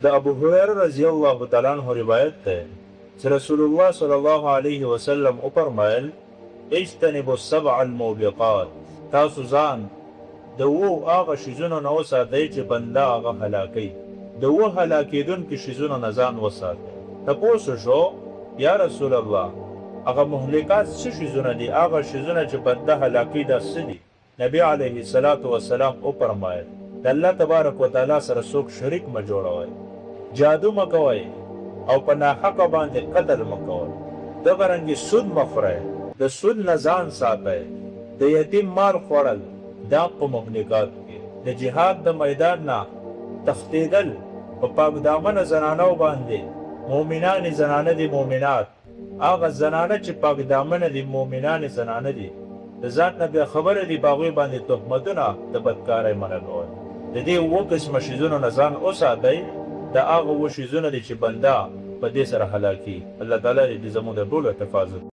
د ابو هريره رضی الله تعالی عنه روایت دی چې رسول الله صلی الله علیه وسلم وفرمایل، اجتنبوا السبع الموبقات، تاسو ځان د اوو هغه شیزونو نه وساتئ چې بنده هغه هلاکوي، د اوو هلاکېدونکو شیزونو نه ځان وساتئ. تپوس وشو، یا رسول الله هغه مهلکات څه شیزونه دي، هغه شیزونه چې بنده هلاکوي دا څه دي؟ نبی علیه الصلاة والسلام وفرمایل، د الله تبارک وتعالی سره څوک شریک مه جوړوئ، جادو مه کوئ او په ناحقه باندې قتل مه کوئ، دغه رنګې سود مه خورئ، د سود نه ځان ساتئ، د یتیم مال خوړل دا هم په مهلکاتو کې، د جهاد د میدان نه تښتېدل په پاک دامنه زنانو باندې، مؤمنانې زنانه دي مؤمنات، هغه زنانه چې پاک دامنه دي مؤمنانې زنانه دي، د ځان نه بې خبره دي، په هغوی باندې تهمتونه د بدکارۍ مه لګوئ. د دې اووه قسمه شیزونو نه ځان وساتئ، دا هغه اووه شیزونه دي چې بنده په دې سره هلاکیږي. الله تعالی دې زموږ د ټولو حفاظت وکړي.